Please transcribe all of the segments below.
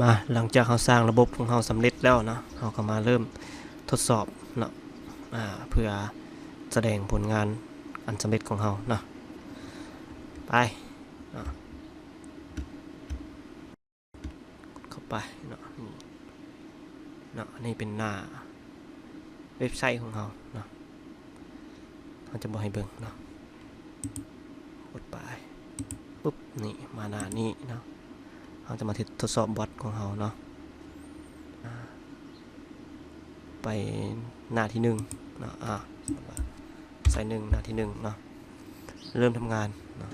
ມາ ຫຼັງຈາກເຮົາສ້າງລະບົບຂອງເຮົາສຳເລັດແລ້ວເນາະ ເຮົາກໍມາເລີ່ມທົດສອບເນາະ ອາ ເພື່ອສະແດງຜົນງານອັນສຳເລັດຂອງເຮົາເນາະ. ໄປເນາະ ກົດເຂົ້າໄປເນາະ ນີ້ເນາະ ອັນນີ້ເປັນໜ້າເວັບໄຊຂອງເຮົາເນາະ. ເຮົາຈະບໍ່ໃຫ້ເບິ່ງເນາະ ກົດໄປ ປຶບ ນີ້ ມາໜ້ານີ້ເນາະ. ເຮົາຈະມາເຮັດ ທົດສອບບອດຂອງເຮົາເນາະ ອາ ໄປໜ້າທີໜຶ່ງເນາະ ອາ ໃສ່ໜຶ່ງ ໜ້າທີໜຶ່ງເນາະ ເລີ່ມທຳງານເນາະ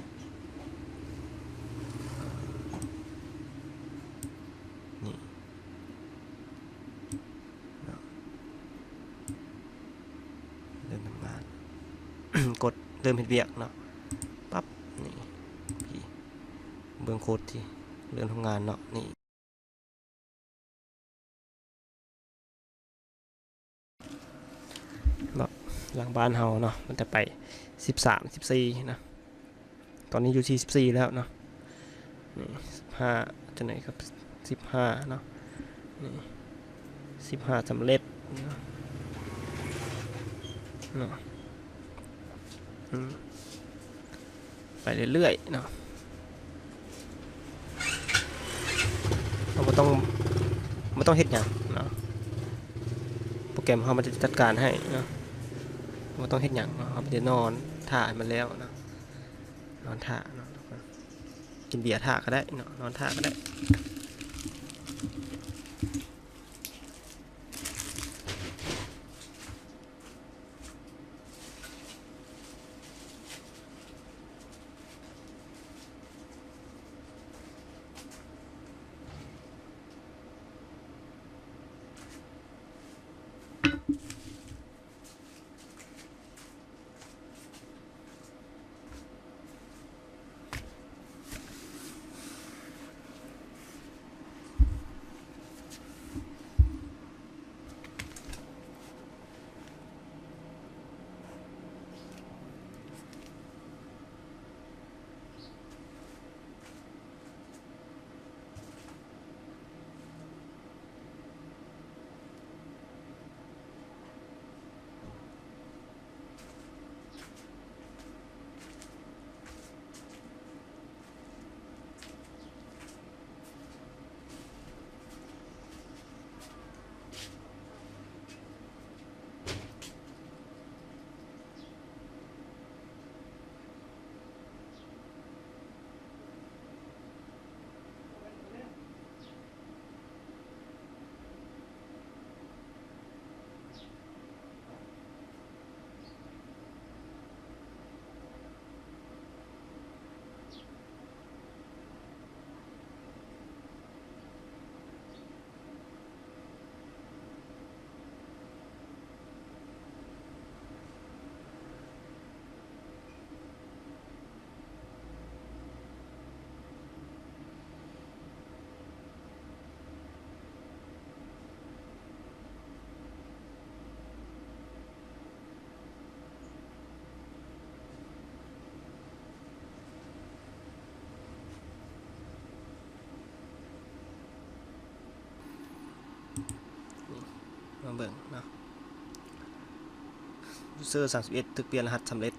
ນີ້ ເນາະ ເລີ່ມທຳງານ ກົດເລີ່ມເຮັດວຽກເນາະ ປັບ ນີ້ ເບິ່ງໂຄດທີ່ເລີ່ມທຳງານເນາະ ນີ້ເນາະ. ຫຼັງບ້ານເຮົາເນາະ ມັນຈະໄປສິບສາມ ສິບສີ່ເນາະ. ຕອນນີ້ຢູ່ທີ່ສິບສີ່ແລ້ວເນາະ ນີ້ ສິບຫ້າ ຈັ່ງໃດກໍສິບຫ້າເນາະ ນີ້ ສິບຫ້າສຳເລັດເນາະ ເນາະ ອືມ ໄປເລື້ອຍໆເນາະ. ເຮົາບໍ່ຕ້ອງ ບໍ່ຕ້ອງເຮັດຫຍັງເນາະ ໂປຣແກຣມເຮົາມັນຈະຈັດການໃຫ້ເນາະ ບໍ່ຕ້ອງເຮັດຫຍັງເນາະ ເຮົາມີແຕ່ນອນຖ້າໃຫ້ມັນແລ້ວເນາະ. ນອນຖ້າເນາະ ກິນເບຍຖ້າກໍໄດ້ເນາະ ນອນຖ້າກໍໄດ້. ນີ້ ມາເບິ່ງເນາະ ຢູເຊີສາມສິບເອັດ ຖືກປ່ຽນລະຫັດສຳເລັດ